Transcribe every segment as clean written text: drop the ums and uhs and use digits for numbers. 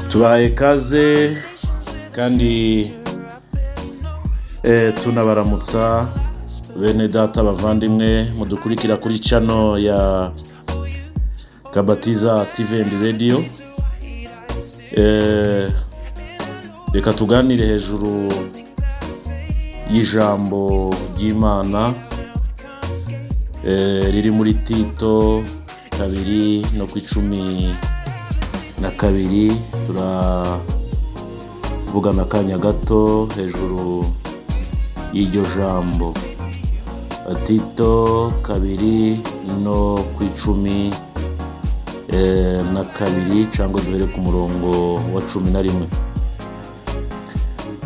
Tubahaye kaze kandi tunabaramutsa bene data bavandimwe mudukurikira kuri channel ya Kabatiza TV and Radio. Reka tuganire hejuru y'ijambo ry'Imana riri muri Tito 2 no ku 12. Turavugana akanya gato hejuru y'iryo jambo. Tito 2 no ku 12, cyangwa duhere ku murongo wa 11.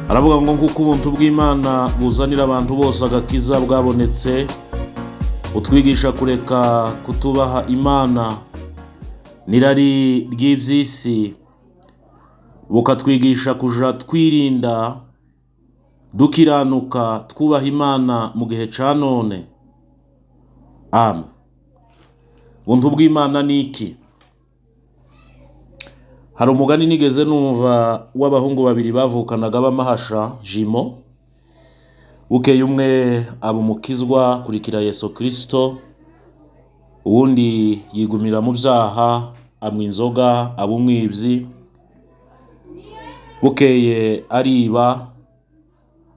Aravuga ngo: "Nk'uko ubuntu bw'Imana buzanira abantu bose agakiza bwabonetse, utwigisha kureka kutubaha Imana n'irari ry'iby'isi, bukatwigisha kuja twirinda dukiranuka, twubaha Imana mu gihe ca none." Amen. Ubuntu bw'Imana ni iki? Hari umugani nigeze numva w'abahungu babiri bavukanaga b'amahasha, jumeaux. Bukeye umwe aba umukizwa, kurikira Yesu Kirisito, uwundi yigumira mu byaha, anywa inzoga, aba umwibyi. Bukeye ariba,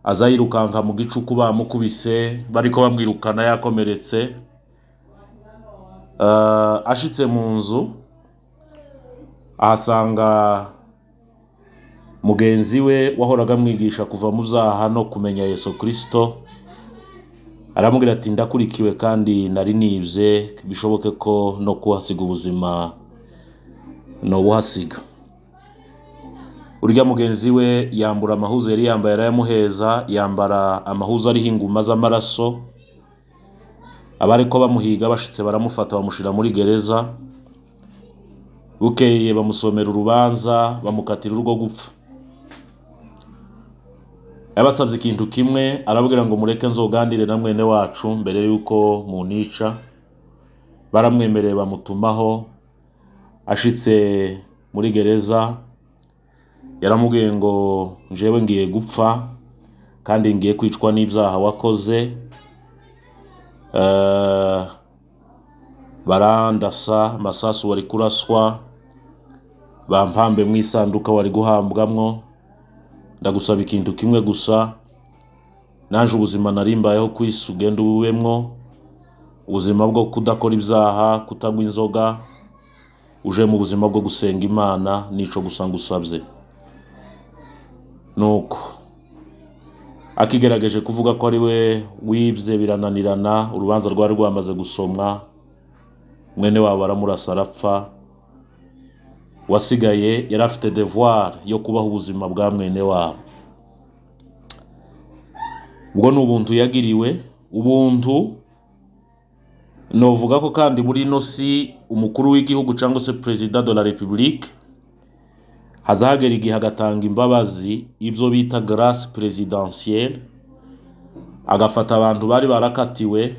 aza yirukanka mu gicuku, bamukubise, bariko bamwirukana yakomeretse. Ashitse mu nzu ahasanga mugenzi we wahoraga amwigisha kuva mu byaha no kumenya Yesu Kirisito. Aramubwira ati: "Ndakurikiwe kandi nari nibye, bishoboke ko no kuhasiga ubuzima nobuhasiga." Urya mugenzi we yambura amahuzu yari yambaye, arayamuheza, yambara amahuzu ariho inguma z'amaraso. Abariko bamuhiga bashitse baramufata, bamushira muri gereza. Bukeye bamusomera urubanza, bamukatira urwo gupfa. Yabasabye ikintu kimwe, arababwira ngo: "Mureke nzoganire na mwene wacu mbere yuko munica." Baramwemereye, bamutumaho. Ashitse muri gereza yaramubwiye ngo: "Njyewe ngiye gupfa kandi ngiye kwicwa n'ibyaha wakoze. Barandasa amasasu wari kuraswa, bampambe mu isanduka wari guhambwamwo. Ndagusaba ikintu kimwe gusa: naje ubuzima nari mbayeho ku isi ugenda ububemwo, ubuzima bwo kudakora ibyaha, kutanywa inzoga, uje mu buzima bwo gusenga Imana. Nico gusa ngusabye." Nuko akigerageje kuvuga ko ari we wibye birananirana. Urubanza rwari rwamaze gusomwa, mwene wabo aramurasa arapfa. Wasigaye yari afite devoir yo kubaho ubuzima bwa mwene wabo. Ubwo ni ubuntu yagiriwe. Ubuntu novuga ko kandi muri ino si umukuru w'igihugu cyangwa se président de la République hazagera igihe agatanga imbabazi, ibyo bita grâce présidentielle, agafata abantu bari barakatiwe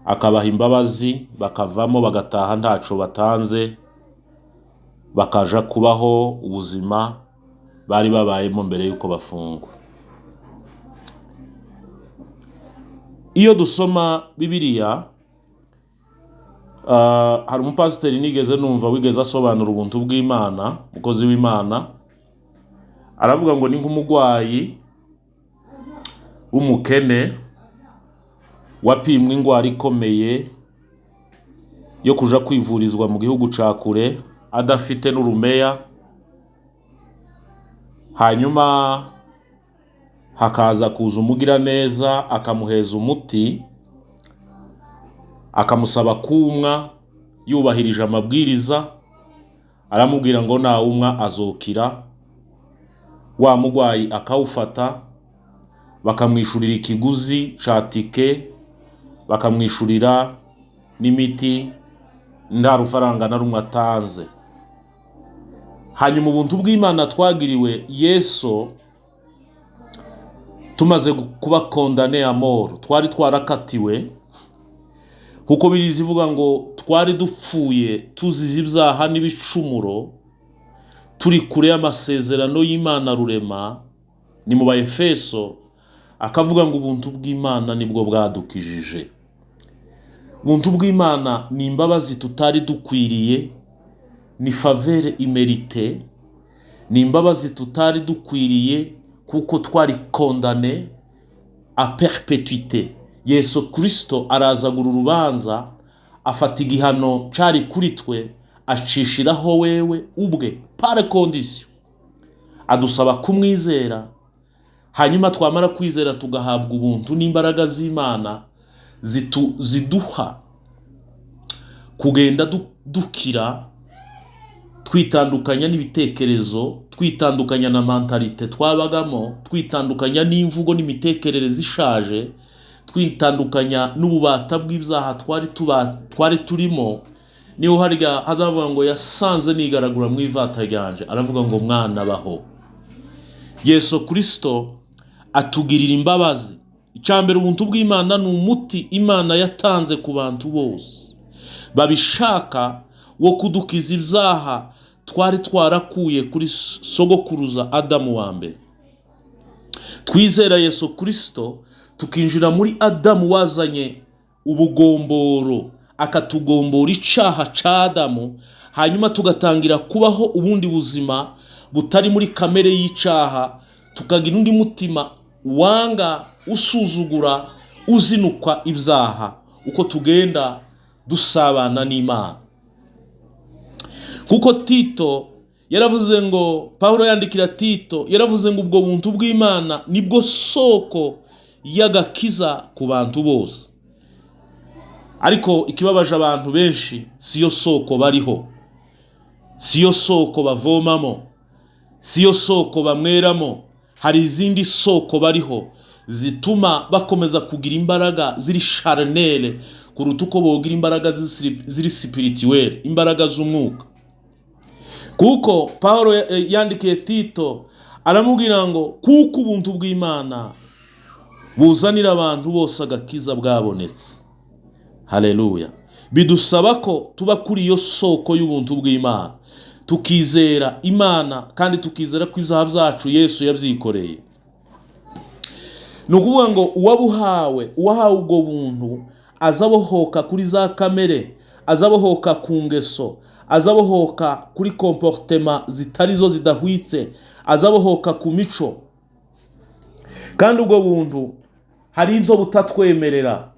akabaha imbabazi, bakavamo bagataha ntaco batanze, bakaja kubaho ubuzima bari babayemo mbere y'uko bafungwa. Iyo dusoma Bibiliya, hari umupasiteri nigeze numva wigeze asobanura ubuntu bw'Imana, umukozi w'Imana, aravuga ngo ni nk'umurwayi w'umukene wapimwe indwara ikomeye yo kuja kwivurizwa mu gihugu ca kure, adafite n'urumeya. Hanyuma hakaza kuza umugiraneza, akamuheza umuti, akamusaba kumwa yubahirije amabwiriza. Aramubwira ngo nawumwa azokira. Wa mugwayi akawufata, bakamwishurira ikiguzi ca tike, bakamwishurira n'imiti, nta rufaranga na rumwe atanze. Hanyuma ubuntu bw'Imana twagiriwe, Yesu tumaze kuba condamnés à mort, twari twarakatiwe. Kuko biriza ivuga ngo twari dupfuye tuzize ibyaha n'ibicumuro, turi kure y'amasezerano y'Imana rurema, ni mu Baefeso, akavuga ngo ubuntu bw'Imana nibwo bwadukijije. Ubuntu bw'Imana ni imbabazi tutari dukwiriye, ni faveur imméritée, ni imbabazi tutari dukwiriye kuko twari condamnés à perpétuité. Yesu Kirisito arazagura urubanza, afata igihano cari kuri twe, acishiraho wewe ubwe par condition. Adusaba kumwizera, hanyuma twamara kwizera tugahabwa ubuntu n'imbaraga z'Imana ziduha kugenda dukira, twitandukanya n'ibitekerezo, twitandukanya na mentalité twabagamo, twitandukanya n'imvugo n'imitekerereze ishaje, twitandukanya n'ububata bw'ibyaha twari turimo. Niho harya hazavuga ngo yasanze nigaragura mu ivata ryanje, aravuga ngo mwana baho. Yesu Kirisito atugirira imbabazi. Icya mbere, ubuntu bw'Imana ni umuti Imana yatanze ku bantu bose babishaka wo kudukiza ibyaha twari twarakuye kuri sogokuruza Adamu wa mbere. Twizera Yesu Kirisito, tukinjira muri Adamu wazanye ubugomboro, akatugombora icaha ca Adamu, hanyuma tugatangira kubaho ubundi buzima butari muri kamere y'icaha, tukagira undi mutima wanga, usuzugura, uzinukwa ibyaha, uko tugenda dusabana n'Imana. Kuko Tito yaravuze ngo, Pawulo yandikira Tito yaravuze ngo ubwo buntu bw'Imana nibwo soko y'agakiza ku bantu bose. Ariko ikibabaje abantu benshi, siyo soko bariho, siyo soko bavomamo, siyo soko banyweramo. Hari izindi soko bariho zituma bakomeza kugira imbaraga ziri charnelles kuruta uko bogira imbaraga ziri spirituelles, imbaraga z'umwuka. Kuko Paul yandikiye Tito aramubwira ngo kuko ubuntu bw'Imana buzanira abantu bose agakiza bwabonetse. Haleluya! Bidusaba ko tuba kuri iyo soko y'ubuntu bw'Imana, tukizera Imana kandi tukizera ko ibyaha byacu Yesu yabyikoreye. Ni ukuvuga ngo uwabuhawe, uwahawe ubwo buntu, azabohoka kuri za kamere, azabohoka ku ngeso, azabohoka kuri comportement zitari zo, zidahwitse, azabohoka ku mico. Kandi ubwo buntu hari ibyo butatwemerera.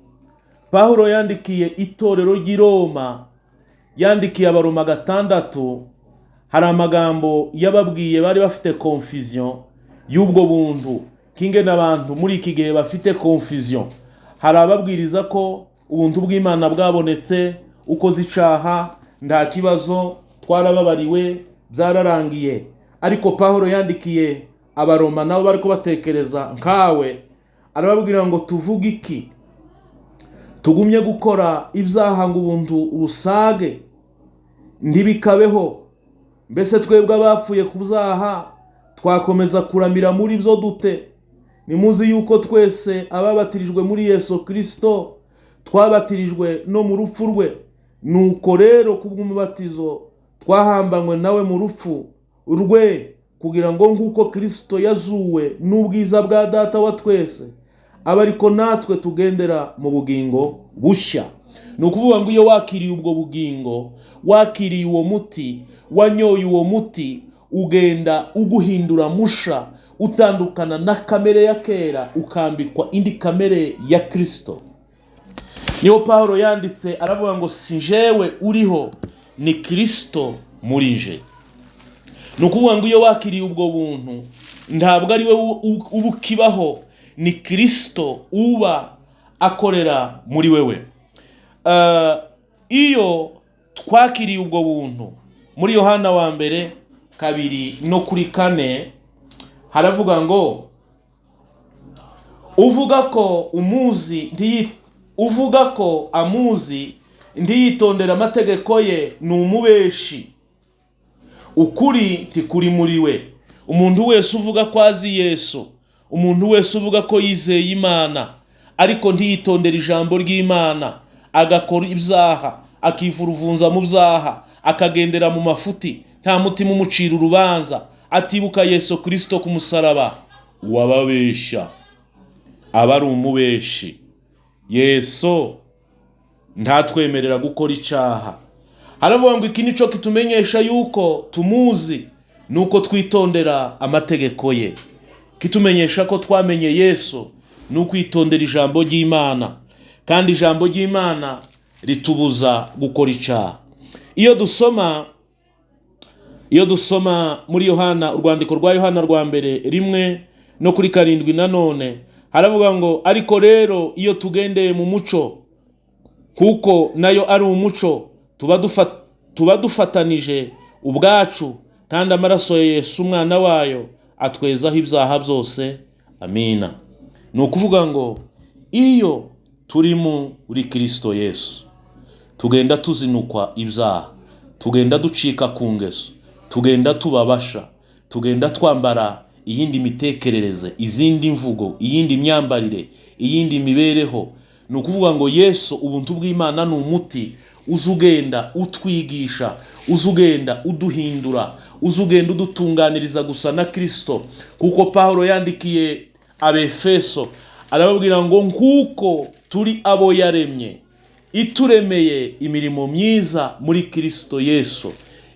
Pawulo yandikiye itorero ry'i Roma, yandikiye Abaroma 6, hari amagambo yababwiye. Bari bafite confusion y'ubwo buntu, kingena abantu muri iki gihe bafite confusion. Hari ababwiriza ko ubuntu bw'Imana bwabonetse, ukoze icaha nta kibazo, twarababariwe, byararangiye. Ariko Pawulo yandikiye Abaroma, nabo bari kubatekereza nkawe, arababwira ngo tuvuge iki? Tugumye gukora ibyaha ngo ubuntu busage? Ntibikabeho! Mbese twebwe abapfuye ku byaha twakomeza kuramira muri byo dute? Nimuzi yuko twese ababatirijwe muri Yesu Kirisito twabatirijwe no mu rupfu rwe? Nuko rero kubw'umubatizo twahambanywe nawe mu rupfu rwe, kugira ngo nk'uko Kirisito yazuwe n'ubwiza bwa Data wa twese, abe ariko natwe tugendera mu bugingo bushya. Ni ukuvuga ngo iyo wakiriye ubwo bugingo, wakiriye uwo muti, wanyoye uwo muti, ugenda uguhindura musha, utandukana na kamere ya kera, ukambikwa indi kamere ya Kirisito. Niyo Pawulo yanditse aravuga ngo si jewe uriho, ni Kirisito muri nje. Ni ukuvuga ngo iyo wakiriye ubwo buntu, ntabwo ari we uba ukibaho, ni Kirisito uba akorera muri wewe. Iyo twakiriye ubwo buntu, muri Yohana wa mbere 2 no kuri 4 haravuga ngo uvuga ko amuzi ntiyitondera amategeko ye ni umubeshi, ukuri ntikuri muri we. Umuntu wese uvuga ko azi Yesu, umuntu wese uvuga ko yizeye Imana, ariko ntiyitondere ijambo ry'Imana, Agakora ibyaha, akivuruvunza mu byaha, akagendera mu mafuti, nta mutima umucira urubanza, atibuka Yesu Kirisito ku musaraba, uwababesha aba ari umubeshi. Yesu ntatwemerera gukora icyaha. Haravuga ngo iki nico kitumenyesha yuko tumuzi, nuko twitondera amategeko ye. Kitumenyesha ko twamenye Yesu ni ukwitondera ijambo ry'Imana, kandi ijambo ry'Imana ritubuza gukora icyaha. Iyo dusoma muri Yohana, urwandiko rwa Yohana rwa mbere 1 no kuri 7, nanone haravuga ngo: "Ariko rero iyo tugendeye mu muco kuko nayo ari umuco, tuba dufatanije ubwacu, kandi amaraso ya Yesu umwana wayo atwezaho ibyaha byose." Amina. Ni ukuvuga ngo iyo turi muri Kirisito Yesu, tugenda tuzinukwa ibyaha, tugenda ducika ku ngeso, tugenda tubabasha, tugenda twambara iyindi mitekerereze, izindi mvugo, iyindi myambarire, iyindi mibereho. Ni ukuvuga ngo Yesu, ubuntu bw'Imana ni umuti uza ugenda utwigisha, uza ugenda uduhindura, uza ugenda udutunganiriza gusa na Kirisito. Kuko Pawulo yandikiye Abefeso, arababwira ngo nk'uko turi abo yaremye, ituremeye imirimo myiza muri Kirisito Yesu,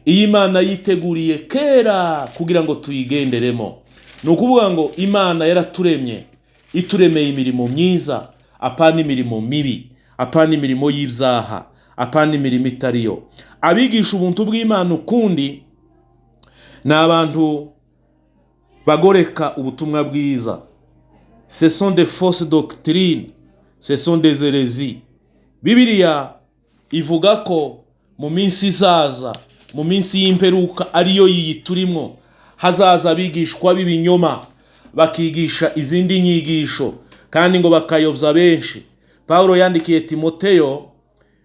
iyi Imana yiteguriye kera kugira ngo tuyigenderemo. Ni ukuvuga ngo Imana yaraturemye, ituremeye imirimo myiza, apana imirimo mibi, apana imirimo y'ibyaha, apana imirimo itariyo. Abigisha ubuntu bw'Imana ukundi ni abantu bagoreka ubutumwa bwiza. Ce sont des fausses doctrines, ce sont des hérésies. Bibiliya ivuga ko mu minsi izaza, mu minsi y'imperuka, ariyo iyi turimo, hazaza abigishwa b'ibinyoma, bakigisha izindi nyigisho, kandi ngo bakayobya benshi. Pawulo yandikiye Timoteyo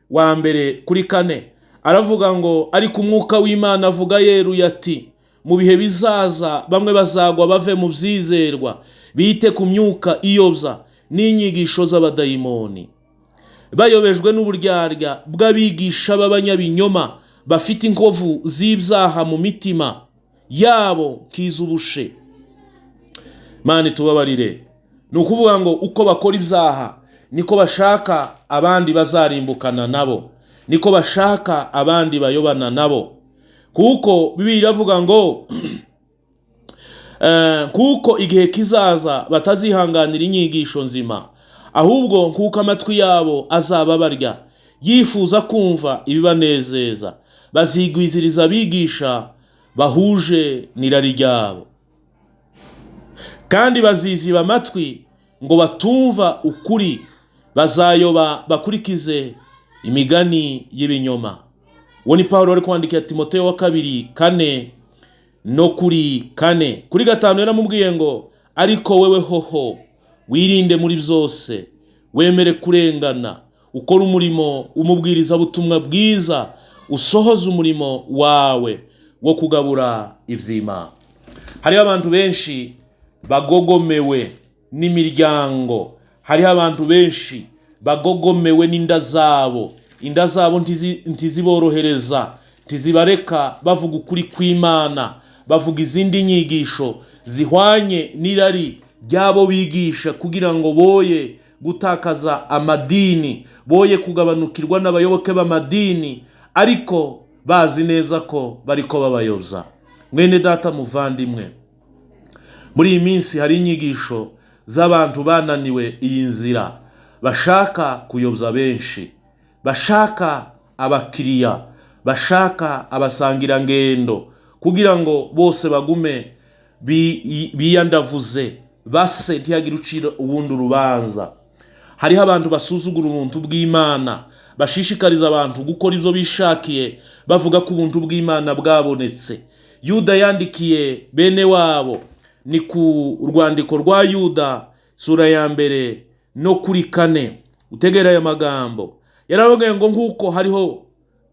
wa mbere kuri 4, aravuga ngo: "Ariko Umwuka w'Imana avuga yeruye ati mu bihe bizaza bamwe bazagwa bave mu byizerwa, bite ku myuka iyobya n'inyigisho z'abadayimoni, bayobejwe n'uburyarya bw'abigisha b'abanyabinyoma, bafite inkovu z'ibyaha mu mitima yabo nk'iz'ubushe." Mani tubabarire. Ni ukuvuga ngo uko bakora ibyaha, niko bashaka abandi bazarimbukana nabo, niko bashaka abandi bayobana nabo. Kuko Bibiliya iravuga ngo kuko igihe kizaza batazihanganira inyigisho nzima, ahubwo kuko amatwi yabo azaba barya yifuza kumva ibibanezeza, bazigwiziriza abigisha bahuje n'irari ryabo, kandi baziziba amatwi ngo batumva ukuri, bazayoba bakurikize imigani y'ibinyoma. Uwo ni Pawulo wari kwandikira Timoteyo wa kabiri 4 no kuri 4. Kuri 5 yaramubwiye ngo: "Ariko wewe hoho wirinde muri byose, wemere kurengana, ukore umurimo w'umubwirizabutumwa bwiza, usohoze umurimo wawe wo kugabura iby'Imana." Hariho abantu benshi bagogomewe n'imiryango, hariho abantu benshi bagogomewe n'inda zabo. Inda zabo ntiziborohereza, ntizibareka bavuga ukuri kw'Imana. Bavuga izindi nyigisho zihwanye n'irari ry'abo bigisha, kugira ngo boye gutakaza amadini, boye kugabanukirwa n'abayoboke b'amadini, ariko bazi neza ko bariko babayoza. Mwene data, muvandimwe, muri iyi minsi hari inyigisho z'abantu bananiwe iyi nzira, bashaka kuyobya benshi, bashaka abakiriya, bashaka abasangirangendo, kugira ngo bose bagume biyandavuze, base ntihagire ucira uwundi urubanza. Hariho abantu basuzugura ubuntu bw'Imana, bashishikariza abantu gukora ibyo bishakiye, bavuga ko ubuntu bw'Imana bwabonetse. Yuda yandikiye bene wabo, ni ku rwandiko rwa Yuda sura ya 1 no kuri 4. Utegera aya magambo, yaravuga ngo: "Nk'uko hariho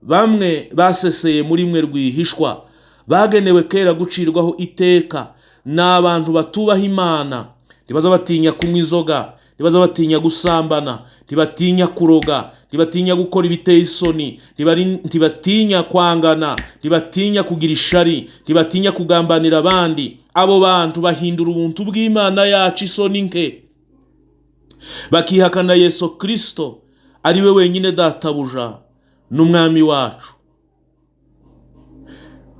bamwe baseseye muri mwe rwihishwa, bagenewe kera gucirwaho iteka, ni abantu batubaha Imana, ntibaza batinya kunywa inzoga." Ntibaza batinya gusambana, ntibatinya kuroga, ntibatinya gukora ibiteye isoni, ntibatinya kwangana, ntibatinya kugira ishari, ntibatinya kugambanira abandi. Abo bantu bahindura ubuntu bw'Imana yacu isoni nke, bakihakana Yesu Kristo ari we wenyine Databuja n'Umwami wacu.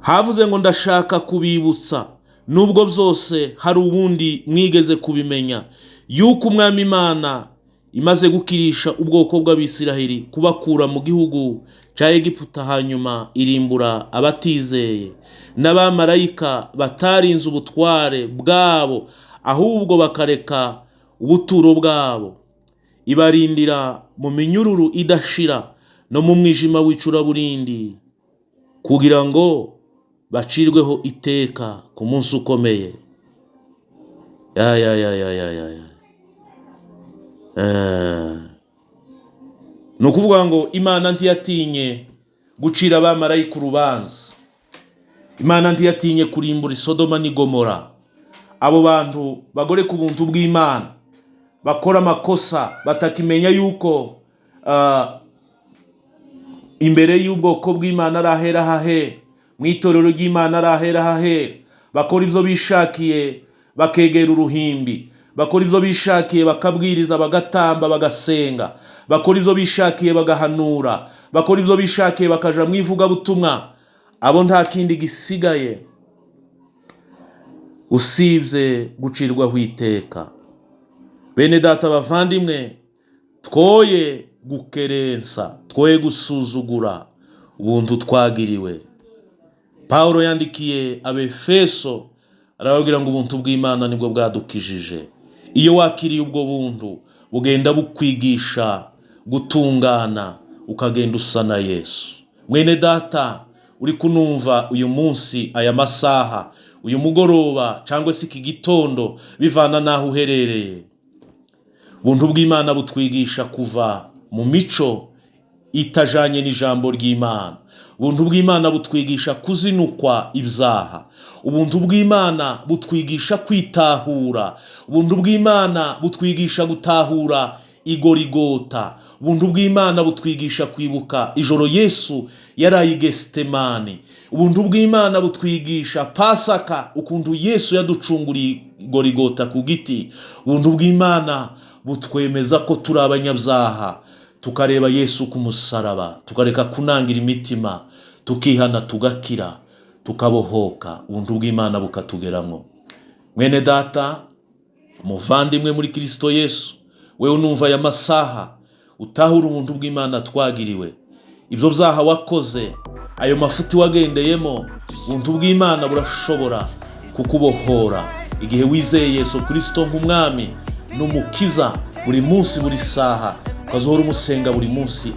Havuze ngo: "Ndashaka kubibutsa, nubwo byose hari ubundi mwigeze kubimenya, yuko Umwami Imana imaze gukirisha ubwoko bw'Abisiraheli kubakura mu gihugu cya Egiputa, hanyuma irimbura abatizeye n'abamarayika batarinze ubutware bwabo, ahubwo bakareka ubuturo bwabo, ibarindira mu minyururu idashira no mu mwijima w'icuraburindi, kugira ngo bacirweho iteka ku munsi ukomeye." Ya ya ya ya ya ya ya. Ni ukuvuga ngo Imana ntiyatinye gucira abamarayika urubanza, Imana ntiyatinye kurimbura Isodoma n'i Gomora. Abo bantu bagoreka ubuntu bw'Imana, bakora amakosa, batakimenya yuko imbere y'ubwoko bw'Imana ari ahera hahera, mu itorero ry'Imana ari ahera hahera, bakora ibyo bishakiye, bakegera uruhimbi, bakora ibyo bishakiye, bakabwiriza, bagatamba, bagasenga, bakora ibyo bishakiye, bagahanura, bakora ibyo bishakiye, bakaja mu ivugabutumwa. Abo nta kindi gisigaye usibye gucirwaho iteka. Bene Data, bavandimwe, twoye gukerensa, twoye gusuzugura ubuntu twagiriwe. Pawulo yandikiye Abefeso, arababwira ngo ubuntu bw'Imana nibwo bwadukijije. Iyo wakiriye ubwo buntu, bugenda bukwigisha gutungana, ukagenda usa na Yesu. Mwene Data uri kunumva uyu munsi, aya masaha, uyu mugoroba cyangwa se iki gitondo, bivana n'aho uherereye, ubuntu bw'Imana butwigisha kuva mu mico itajanye n'ijambo ry'Imana. Ubuntu bw'Imana butwigisha kuzinukwa ibyaha. Ubuntu bw'Imana butwigisha kwitahura. Ubuntu bw'Imana butwigisha gutahura igorigota. Ubuntu bw'Imana butwigisha kwibuka ijoro Yesu yaraye i Gesitemani. Ubuntu bw'Imana butwigisha Pasaka, ukuntu Yesu yaducunguriye igorigota ku giti. Ubuntu bw'Imana butwemeza ko turi abanyabyaha, tukareba Yesu ku musaraba, tukareka kunangira imitima, tukihana, tugakira, tukabohoka. Ubuntu bw'Imana bukatugeramo. Mwene Data, muvandimwe muri Kirisito Yesu, wewe unumva aya masaha, utahura ubuntu bw'Imana twagiriwe. Ibyo byaha wakoze, ayo mafuti wagendeyemo, ubuntu bw'Imana burashobora kukubohora igihe wizeye Yesu Kirisito nk'Umwami n'Umukiza, buri munsi, buri saha, ukazohora umusenga buri munsi.